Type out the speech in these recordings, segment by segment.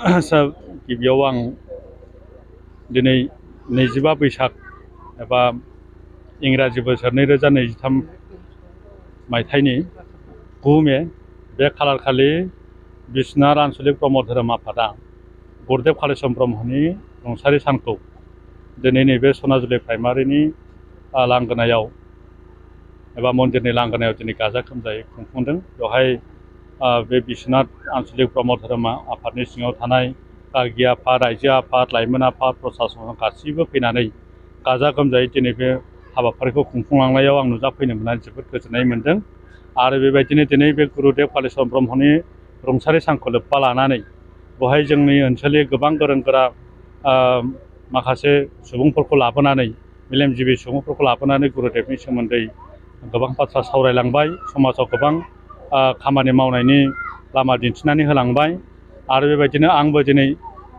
गिबियाव आं दिनै 25 बैसाग एबा इंराजि बोसोर 2023 मायथाइनि 9 मे बे खालार खालि बिश्वनाथ आन्चलिक ब्रह्म धोरोम आफादा गुरुदेव कालिचरण ब्रह्मनि रुंसारि सानखौ दिनै नैबे सनाजुलि प्राइमारिनि लांगोनायाव एबा मन्दिरनि लांगोनायाव दिनै गाजा गोमजायै खुंफुंदों। बेवहाय बे बिश्वनाथ आन्चलिक ब्रह्म धोरोम आफादनि सिङाव थानाय गागि आफाद, आइजो आफाद, लाइमोन आफाद, प्रसासन गासैबो फैनानै गाजा गोमजायै दिनै बे हाबाफारिखौ खुंफुंलांनायाव आं नुजाफैनो मोननानै जोबोद गोजोननाय मोन्दों। आरो बेबायदिनो दिनै बे गुरुदेव कालिचरण ब्रह्मनि रुंसारि सानखौ लोब्बा लानानै बेवहाय जोंनि ओनसोलनि गोबां गोरों गोरा माखासे सुबुंफोरखौ लाबोनानै मेलेमजिबि सुबुंफोरखौ लाबोनानै गुरुदेवनि सोमोन्दै गोबां बाथ्रा सावरायलांबाय, समाजाव गोबां खामानि मावनायनि लामा दिन्थिनानै होलांबाय। आरो बेबायदिनो आंबो दिनै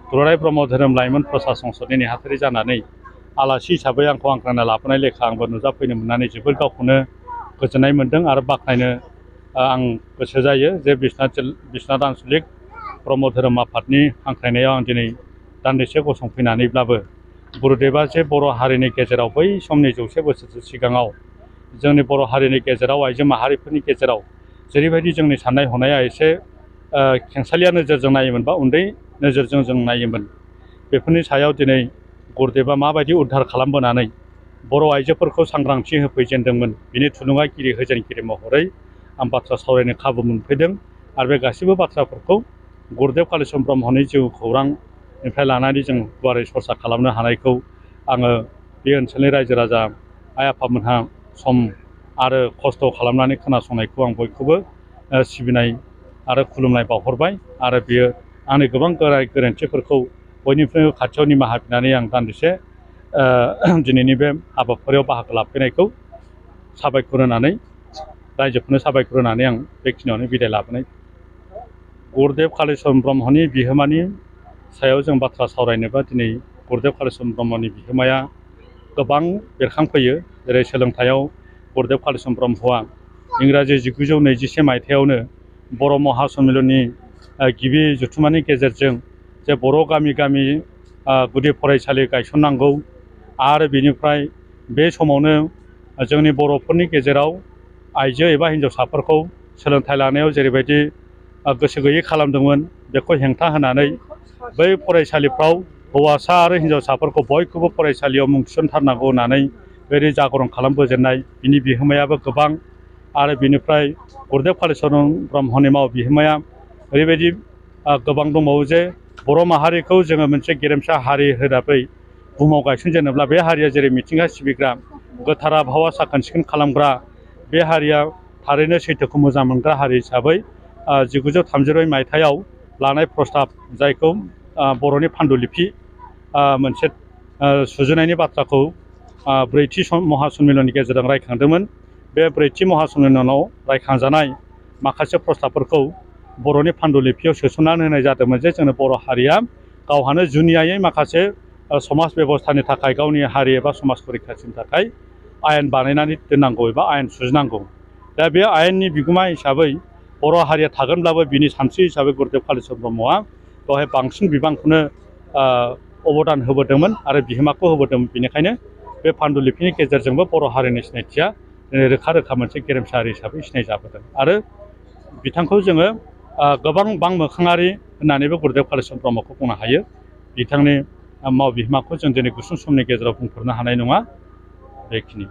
दुलाराय ब्रह्म धोरोम लाइमोन प्रसार संसदनि नेहाथारि जानानै आलासि हिसाबै आंखौ हांख्रायना लाबोनाय लेखा आंबो नुजाफैनो मोननानै जोबोद गावखौनो गोजोननाय मोन्दों आरो बाख्नायनो आं गोसो जायो जे बिश्वनाथ आन्चलिक ब्रह्म धोरोम आफादनि हांख्रायनायाव आं दिनै दान्दिसे गसंफैनानैब्लाबो गुरुदेवा जे बर' हारिनि गेजेराव बै समनि 100 बोसोरसो सिगाङाव जोंनि बर' हारिनि गेजेराव आइजो माहारिफोरनि गेजेराव जेरैबायदि जोंनि साननाय हनाया एसे खेंसालिया नोजोरजों नायोमोन बा उन्दै नोजोरजों जों नायोमोन, बेफोरनि सायाव दिनै गुरुदेवा माबायदि उद्धार खालामबोनानै बर' आइजोफोरखौ सांग्रांथि होफैजेनदोंमोन, बिनि थुलुंगागिरि होजेनगिरि महरै आं बाथ्रा सावरायनो खाबु मोनफैदों। आरो बे गासैबो बाथ्राफोरखौ गुरुदेव कालिचरण ब्रह्मनि जिउ खौरांनिफ्राय लानानै जों गुवारै सरसा खालामनो हानायखौ आङो बे ओनसोलनि रायजो राजा आइ आफामोनहा सम आरो खस्थ' खालामनानै खोनासंनायखौ आं बयखौबो सिबिनाय आरो खुलुमनाय बावहरबाय। आरो बियो आंनि गोबां गोरोन्थिफोरखौ बयनिफ्रायबो खाथियाव निमाहा बिनानै आं दान्दिसे दिनैनि बे हाबाफारियाव बाहागो लाफैनायखौ साबायखर होनानै रायजोफोरनो साबायखर होनानै आं बेखिनियावनो बिदाय लाबोनाय। गुरुदेव कालिचरण ब्रह्मनि बिहोमानि सायाव जों बाथ्रा सावरायनोबा दिनै गुरुदेव कालिचरण ब्रह्मनि बिहोमाया गोबां बेरखांफैयो। जेरै सोलोंथायाव गुरुदेव कालिचरण ब्रह्मआ इंराजि 1921 मायथाइयावनो बर' महासम्मेलननि गिबि जथुम्मानि गेजेरजों जे बर' गामि गामि गुदि फरायसालि गायसननांगौ आरो बिनिफ्राय बे समावनो जोंनि बर'फोरनि गेजेराव आइजो एबा हिन्जावसाफोरखौ सोलोंथाइ लानायाव जेरैबायदि गोसो गैयै खालामदोंमोन, बेखौ हेंथा होनानै बै फरायसालिफ्राव हौवासा आरो हिन्जावसाफोरखौ बयखौबो फरायसालियाव मुं थिसनथारनांगौ होननानै बेबायदि जागरण खालामबोजेननाय, बिनि बिहोमायाबो गोबां। आरो बिनिफ्राय गुरुदेव कालिचरण ब्रह्मनि बिहोमाया ओरैबायदि गोबां दंबावो जे बर' माहारिखौ जोङो मोनसे गेरेमसा हारि हिसाबै बुहुमाव गायसनजेनोब्ला बे हारिया जेरै मिथिंगा सिबिग्रा, गोथार आबहावा साखोन सिखोन खालामग्रा, बे हारिया थारैनो सैथोखौ मोजां मोनग्रा हारि हिसाबै 1932 मायथाइयाव लानाय प्रस्ताब, जायखौ बर'नि पान्डुलिपि मोनसे सुजुनायनि बाथ्राखौ ब्रैथि महासम्मेलननि गेजेरजों रायखांदोंमोन। बे ब्रैथि महासम्मेलनाव रायखांजानाय माखासे प्रस्ताबफोरखौ बर'नि पान्डुलिपियाव सोसननानै होनाय जादोंमोन जे जोंनि बर' हारिया गावहानो जुनियायै माखासे समाज बेबस्थानि थाखाय, गावनि हारि एबा समाजखौ रैखाथिनि थाखाय आयेन बानायनानै दोननांगौ एबा आयेन सुजुनांगौ। दा बे आयेननि बिगोमा हिसाबै बर' हारिया थागोनब्लाबो बिनि सानस्रि हिसाबै गुरुदेव कालिचरण ब्रह्मआ बेवहाय बांसिन बिबांखौनो अबदान होबोदोंमोन आरो बिहोमाखौ होबोदोंमोन। बेनिखायनो बे पान्डुलिपिनि गेजेरजोंबो बर' हारिनि सिनायथिया रोखा रोखा मोनसे गेरेमसा हारि हिसाबै सिनायजाबोदों। आरो बिथांखौ जोङो गोबां बांमोखाङारि होननानैबो गुरुदेव कालिचरण ब्रह्मखौ बुंनो हायो। बिथांनि बिहोमाखौ जों दिनै गुसुं समनि गेजेराव बुंफोरनो हानाय नङा। बेखिनि।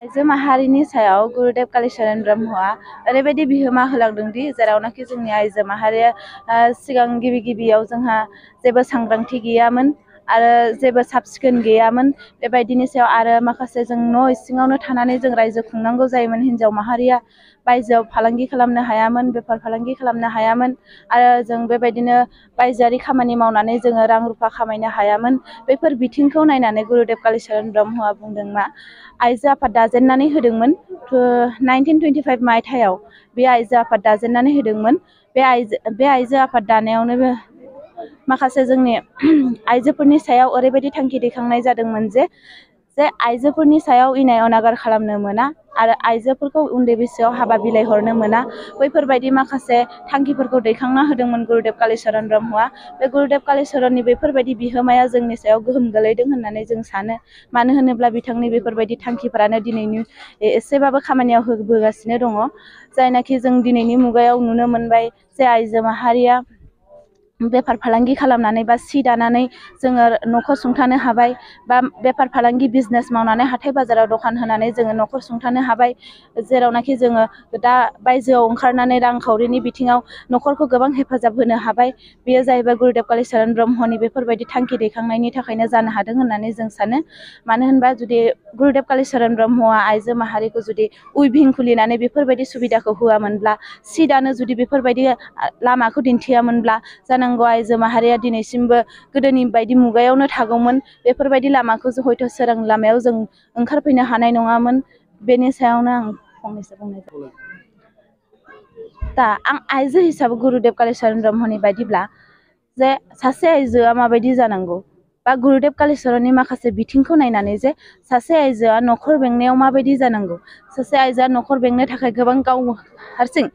आइजो माहारिनि सायाव गुरुदेव कालिचरण ब्रह्मआ ओरैबायदि बिहोमा होलांदोंदि जेरावनाखि जोंनि आइजो माहारिया सिगां गिबियाव जोंहा जेबो सांग्रांथि गैयामोन आरो जेबो साब सिखोन गैयामोन। बेबायदिनि सायाव आरो माखासे जों न' इसिङावनो थानानै जों रायजो खुंनांगौ जायोमोन। हिन्जाव माहारिया बायजोआव फालांगि खालामनो हायामोन, बेफार फालांगि खालामनो हायामोन आरो जों बेबायदिनो बायजोआरि खामानि मावनानै जोङो रां रुफा खामायनो हायामोन। बेफोर बिथिंखौ नायनानै गुरुदेव कालिचरण ब्रह्मआ बुंदों मा आइजो आफाद दाजेननानै होदोंमोन। 1925 मायथाइयाव बे आइजो आफाद दाजेननानै होदोंमोन। बे आइजो आफाद दानायावनो माखासे जोंनि आइजोफोरनि सायाव ओरैबायदि थांखि दैखांनाय जादोंमोन जे जे आइजोफोरनि सायाव इनाय अनागार खालामनो मोना आरो आइजोफोरखौ उन्दै बैसोआव हाबा बिलाइ हरनो मोना बैफोरबायदि माखासे थांखिफोरखौ दैखांना होदोंमोन गुरुदेब कालिचरण ब्रह्मआ। बे गुरुदेब कालिचरणनि बेफोरबायदि बिहोमाया जोंनि सायाव गोहोम गोलैदों होननानै जों सानो। मानो होनोब्ला बिथांनि बेफोरबायदि थांखिफोरानो दिनैनि एसेबाबो खामानियाव होबोगासिनो दङ। जायनाखि जों दिनैनि मुगायाव नुनो मोनबाय जे आइजो माहारिया बेफार फालांगि खालामनानै बा सि दानानै जोङो न'खर सुंथानो हाबाय, बा बेफार फालांगि बिजनेस मावनानै हाथाय बाजाराव दखान होनानै जोङो न'खर सुंथानो हाबाय। जेरावनाखि जोङो दा बायजोआव ओंखारनानै रांखावरिनि बिथिङाव न'खरखौ गोबां हेफाजाब होनो हाबाय। बेयो जाहैबाय गुरुदेब कालिचरण ब्रह्मनि बेफोरबायदि थांखि दैखांनायनि थाखायनो जानो हादों होननानै जों सानो। मानो होनबा जुदि गुरुदेब कालिचरण ब्रह्मआ आइजो माहारिखौ जुदि उइभिं खुलिनानै बेफोरबायदि सुबिदाखौ होआमोनब्ला, सि दानो जुदि बेफोरबायदि लामाखौ दिन्थियामोनब्ला जानांगौ आइजो माहारिया दिनैसिमबो गोदोनि बायदि मुगायावनो थागौमोन। बेफोरबायदि लामाखौ हयथ' सोरां लामायाव जों ओंखारफैनो हानाय नङामोन। बेनि सायावनो आं फंनैसो बुंनाय जाबाय। दा आं आइजो हिसाबै गुरुदेब कालिचरण ब्रह्मनि बायदिब्ला जे सासे आइजोआ माबायदि जानांगौ, बा गुरुदेब कालिचरणनि माखासे बिथिंखौ नायनानै जे सासे आइजोआ न'खर बेंनायाव माबायदि जानांगौ। सासे आइजोआ न'खर बेंनो थाखाय गोबां गाव हारसिं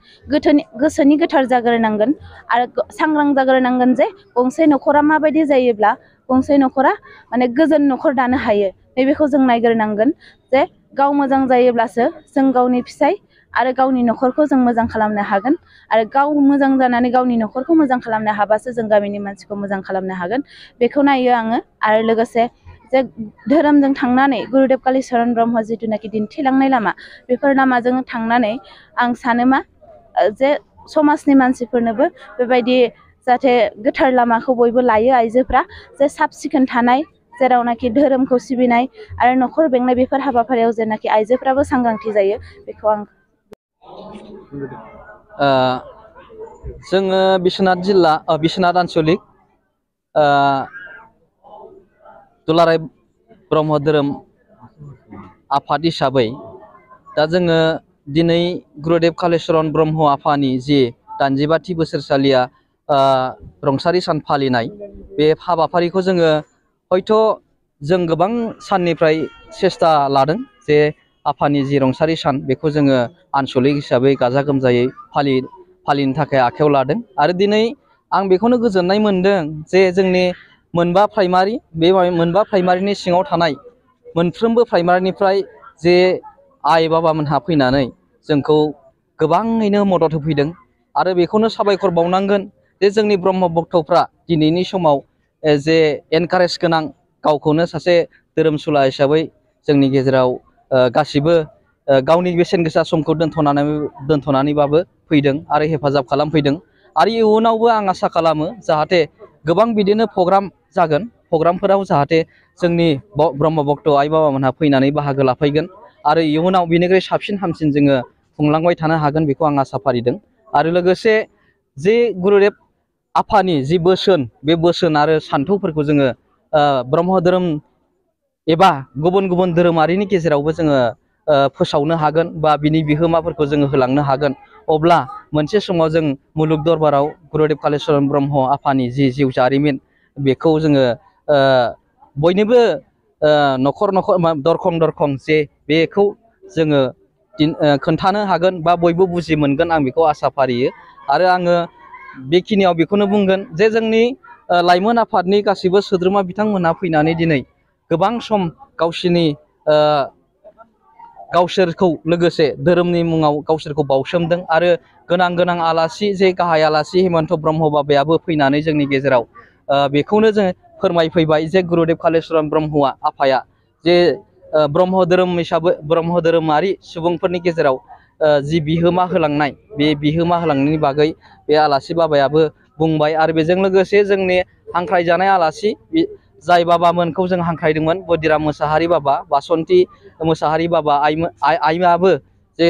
गोसोनि गोथार जाग्रोनांगोन आरो सांग्रां जाग्रोनांगोन जे गंसे न'खरा माबायदि जायोब्ला गंसे न'खरा माने गोजोन न'खर दानो हायो। नैबेखौ जों नायग्रोनांगोन जे गाव मोजां जायोब्लासो जों गावनि फिसाय आरो गावनि न'खरखौ जों मोजां खालामनो हागोन। आरो गाव मोजां जानानै गावनि न'खरखौ मोजां खालामनो हाबासो जों गामिनि मानसिखौ मोजां खालामनो हागोन। बेखौ नायो आङो। आरो लोगोसे जे धोरोमजों थांनानै गुरुदेब कालिचरण ब्रह्म जिथुनाखि दिन्थिलांनाय लामा, बेफोर लामाजों थांनानै आं सानो मा जे समाजनि मानसिफोरनोबो बेबायदि जाहाथे गोथार लामाखौ बयबो लायो। आइजोफ्रा जे साब सिखोन थानाय, जेरावनाखि धोरोमखौ सिबिनाय आरो न'खर बेंनाय बेफोर हाबाफारियाव जेनाखि आइजोफ्राबो सांग्रांथि जायो, बेखौ आं जोङो बिश्वनाथ आन्चलिक दुलाराय ब्रह्म धोरोम आफाद हिसाबै दा जोङो दिनै गुरुदेब कालिचरण ब्रह्म आफानि जि 80थि बोसोरसालिया रुंसारि सान फालिनाय, बे हाबाफारिखौ जोङो हयथ' जों गोबां साननिफ्राय सेस्था लादों जे आफानि जि रुंसारि सान बेखौ जोङो आन्चलिक हिसाबै गाजा गोमजायै फालिनो थाखाय आखायाव लादों। आरो दिनै आं बेखौनो गोजोननाय मोनदों जे जोंनि मोनबा प्राइमारिनि सिङाव थानाय मोनफ्रोमबो प्राइमारिनिफ्राय जे आइ बाबामोनहा फैनानै जोंखौ गोबाङैनो मदद होफैदों। आरो बेखौनो साबायखर बावनांगोन जे जोंनि ब्रह्म भक्तफ्रा दिनैनि समाव जे एनकारेज गोनां, गावखौनो सासे धोरोमसुला हिसाबै जोंनि गेजेराव गासिबो गावनि बेसेन गोसा समखौ दोनथ'नानैबाबो फैदों आरो हेफाजाब खालामफैदों। आरो इयुनावबो आं आसा खालामो जाहाथे गोबां बिदिनो प्रग्राम जागोन, प्रग्रामफोराव जाहाथे जोंनि ब्रह्म भक्त आइ बाबामोनहा फैनानै बाहागो लाफैगोन आरो इयुनाव बेनिख्रुइ साबसिन हामसिन जोङो खुंलांबाय थानो हागोन, बेखौ आं आसा फारिदों। आरो लोगोसे जे गुरुदेब आफानि जि बोसोन, बे बोसोन आरो सान्थौफोरखौ जोङो ब्रह्म धोरोम एबा गुबुन गुबुन धोरोमारिनि गेजेरावबो जोङो फोसावनो हागोन बा बिनि बिहोमाफोरखौ जोङो होलांनो हागोन। अब्ला मोनसे समाव जों मुलुग दरबाराव गुरुदेब कालिचरण ब्रह्म आफानि जि जिउ जारिमिन, बेखौ जोङो बयनोबो न'खर न'खर दरखं दरखं जे बेखौ जोङो खोन्थानो हागोन बा बयबो बुजि मोनगोन, आं बेखौ आसा फारियो। आरो आङो बेखिनियाव बेखौनो बुंगोन जे जोंनि लाइमोन आफादनि गासैबो सोद्रोमा बिथांमोनहा फैनानै दिनै गोबां सम गावसोरखौ लोगोसे धोरोमनि मुङाव गावसोरखौ बावसोमदों। आरो गोनां आलासि, जे गाहाय आलासि हेमन्त ब्रह्म बाबायाबो फैनानै जोंनि गेजेराव बेखौनो जोङो फोरमायफैबाय जे गुरुदेब कालिचरण ब्रह्मआ आफाया जे ब्रह्म धोरोम हिसाबै ब्रह्म धोरोमारि सुबुंफोरनि गेजेराव जि बिहोमा होलांनाय, बे बिहोमा होलांनायनि बागै बे आलासि बाबायाबो बुंबाय। आरो बेजों लोगोसे जोंनि हांख्रायजानाय आलासि जाय बाबामोनखौ जों हांख्रायदोंमोन, बदिराम मोसाहारि बाबा, बासन्ति मोसाहारि बाबा आइमाबो जे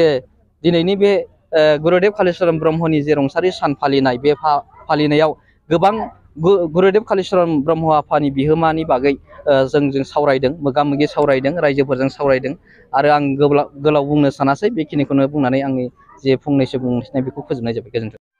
दिनैनि बे गुरुदेब कालिचरण ब्रह्मनि जे रुंसारि सान फालिनाय, बे फालिनायाव गोबां गुरुदेब कालिचरण ब्रह्म आफानि बिहोमानि बागै जों सावरायदों, मोगा मोगि सावरायदों, रायजोफोरजों सावरायदों। आरो आं गोलाव बुंनो सानासै, बेखिनिखौनो बुंनानै आंनि जे फंनैसो बुंथिनाय बेखौ फोजोबनाय जाबाय। गोजोन्थों।